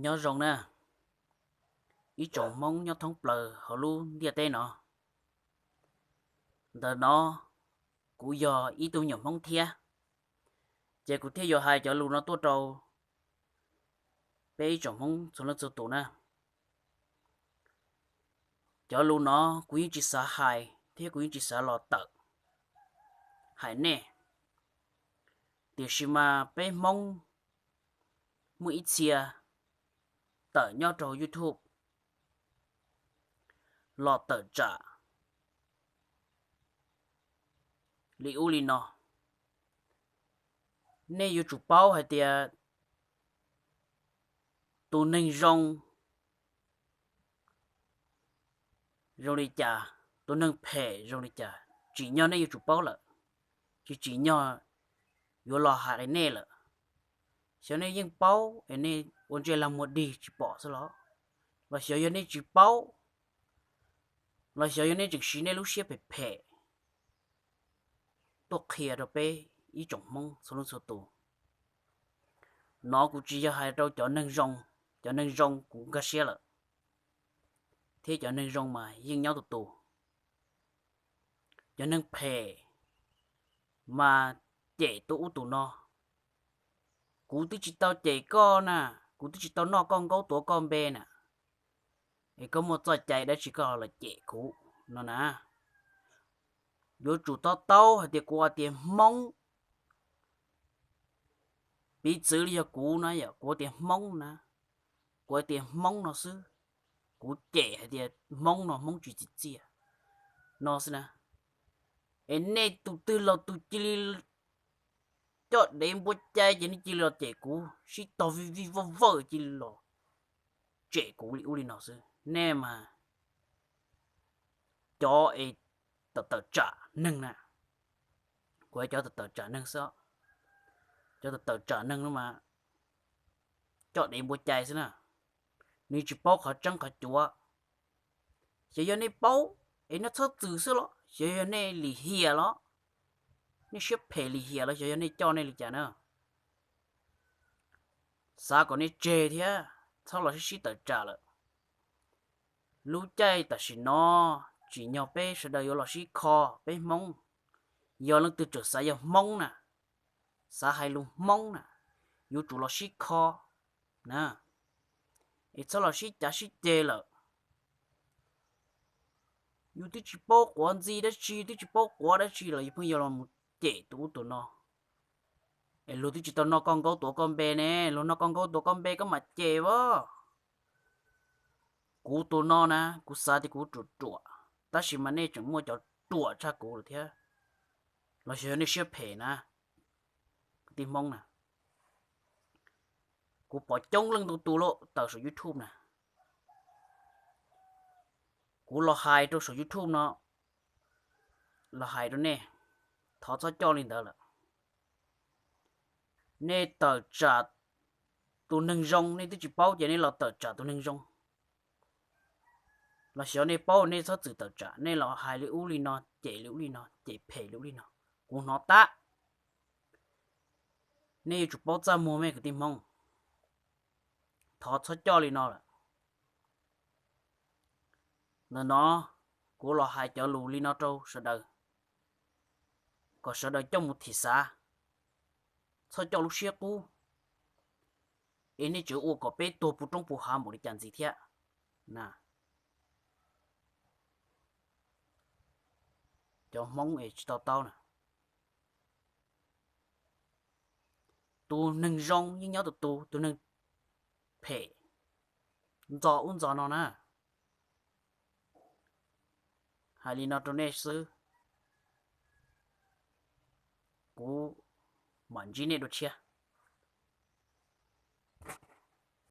Nyob zoo na, ib tsoom Hmoob nyob thoob plaws hauv lub ntiaj teb no. Ntawm no kuv yog ib tug me nyuam Hmoob thiab, ces kuv thiaj yuav hais cov lus no tuaj rau peb ib tsoom Hmoob txhua leej txhua tus na. Cov lus no kuv yeej tsis xav hais thiab kuv yeej tsis xav los tawm hais nej, tiam sis mas peb Hmoob muaj ib txhia tawm nyob rau YouTube los tawm tsam li ub li no. Nej yuav tsum paub hais tias tus neeg zoo zoo li cas, tus neeg phem zoo li cas, tsim nyog nej yuav tsum paub lawm, tsis tsim nyog yuav los hais nej lawm. Xyov nej yeej paub es nej ua ntsej lag muag dig tsis pom xwb los, los xyov yog nej tsis paub, los xyov yog nej tseem siv nej lub siab phem phem tuaj qhia rau peb ib tsoom Hmoob txhua leej txhua tus. No kuv tsis yog hais rau cov neeg zoo, cov neeg zoo kuv nkag siab lawm, thiab cov neeg zoo mas yeej nyob tus tus. Cov neeg phem mas cem tus ub tus no. Kuv twb tsis tau cem koj na, kuv twb tsis tau noj koj nkaub tuav koj npe na, es koj muaj txoj cai dab tsi koj los cem kuv no na? Yuav tsum to taub hais tias kuv hais tias Hmoob, piv txwv li yog kuv na, yog kuv hais tias Hmoob na, kuv hais tias Hmoob no xwb, kuv cem hais tias Hmoob no Hmoob tsis txim txiaj no xwb na, es nej tus twg los tus cia li coj dev npua cai ces nej cia li los cem kuv, sib tog vij vij vawj vawj cia li los tsem kuv li ub li no xwb. Nej mas cov es tawm tawm tsam neeg na, kuv cov tawm tawm tsam neeg xwb, cov tawm tawm tsam neeg no mas coj dev npua cai xwb na, nws tsis paub qhov tseeb qhov cuav. Xyov yog nej paub es nej txhob txwm xwb los xyov yog nej lim hiam los, nej siab phem lim hiam los xyov yog nej coj nej li cas na. Xav kom nej tseg thiab txhob los sib sib tawm tsam lawm. Lub caij tam sim no tsim nyog peb sawv daws yuav los sib kho peb Hmoob. Yog leej twg tseem xav yog Hmoob na, xav hais lus Hmoob na, yuav tsum los sib kho na, es txhob los sib cav sib ceg lawm. Yus twb tsis paub quav ntxi dab tsi, twb tsis paub quav dab tsi los yus pheej yuav los mus cem tus ub tus no. Es luag twb tsis tau noj koj nkaub tuav koj npe ne, luag noj koj nkaub tuav koj npe koj mam cem as. Kuv tus no na, kuv xav tias kuv ruam ruam, tab sis mas nej tseem muaj cov ruam tshaj kuv lawm thiab. Los xyov yog nej siab phem na, kwv tij Hmoob na. Kuv pom coob leej ntau tus lawm tawm saum YouTube na. Kuv los hais rau saum YouTube no, los hais rau nej, thov txhob coj li ntawd lawm. Nej tawm tsam tus neeg zoo, nej twb tsis paub ces nej los tawm tsam tus neeg zoo. Los xyov nej paub nej txhob txwm tawm tsam, nej los hais li ub li no, cem li ub li no, cem phem li ub li no. Kuv hnov tab, nej yuav tsum paub txaj muag me kwv tij Hmoob. Thov txhob coj li no lawm. Ntawm no kuv los hais cov lus li no rau sawv daws, kom sawv daws coj mus thim xav, txhob coj lub siab qub, es nej tseem ua kom peb tuag puv roob puv hav npaum li cas ntxiv thiab na. Cov Hmoob es tsis to taub na, tus neeg zoo yeej nyob tus tus, tus neeg phem ntxo ub ntxo no na. Hais li no rau nej xwb, kuv mam ntsib nej dua tshiab.